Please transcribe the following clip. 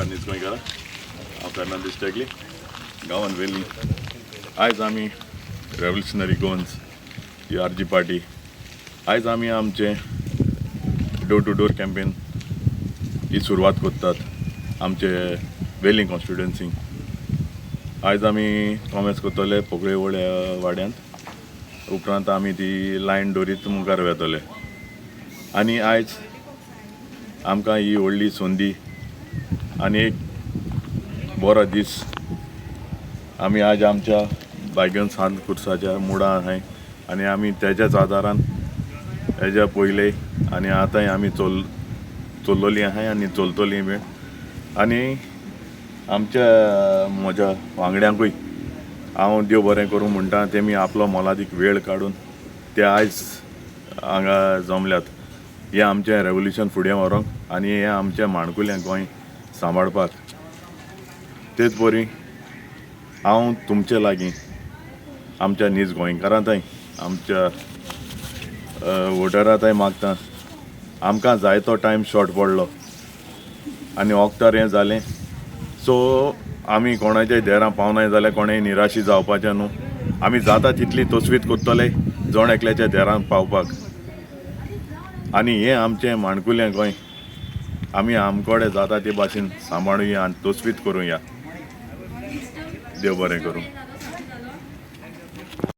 उपकार नीज गोंयकारा. हांव फेर्नांदीस टेकली, गांवान वेली. आयज आमी रेवोल्युशनरी गोवन्स ही आर जी पार्टी, आयज आमी आमचें डोर टू डोर कॅम्पेन ही सुरवात करतात आमचे वेलींग कॉन्स्टिट्युएन्सींक. आयज आमी कॉमेस करतले पोकळेवळ्या वाड्यांत, उपरांत आमी ती लायन दवरीत मुखार वेतले. आनी आयज आमकां ही व्हडली संदी आनी एक बरो दीस. आमी आज आमच्या बायगन सांत खुर्साच्या मुडा आहाय आनी आमी तेज्याच आदारान हेज्या पयले आनी आतांय आमी चल्लोली आहाय आनी चलतली बीन. आनी आमच्या म्हज्या वांगड्यांकूय हांव देव बरें करूं म्हणटा, तेमी आपलो मोलादीक वेळ काडून ते आयज हांगा जमल्यात हें आमचें रेवोल्युशन फुडें व्हरोंक आनी हें आमचें माणकुलें गोंय सांबाळपाक. तेच परी हांव तुमचे लागीं, आमच्या नीज गोंयकारां थंय, आमच्या वोटरां थंय मागता, आमकां जायतो टायम शॉर्ट पडलो आनी वखदार हें जालें. सो आमी कोणाच्या देरां पावनाय जाल्यार कोणेय निराशी जावपाचें न्हू. आमी जाता तितली तस्वीत करतले जण एकल्याच्या देरान पावपाक. आनी हें आमचें माणकुलें गोंय आमी आमकोडे जाता ते भाशेन सांबाळुया आनी तस्वीत करुया. देव बरें करूं.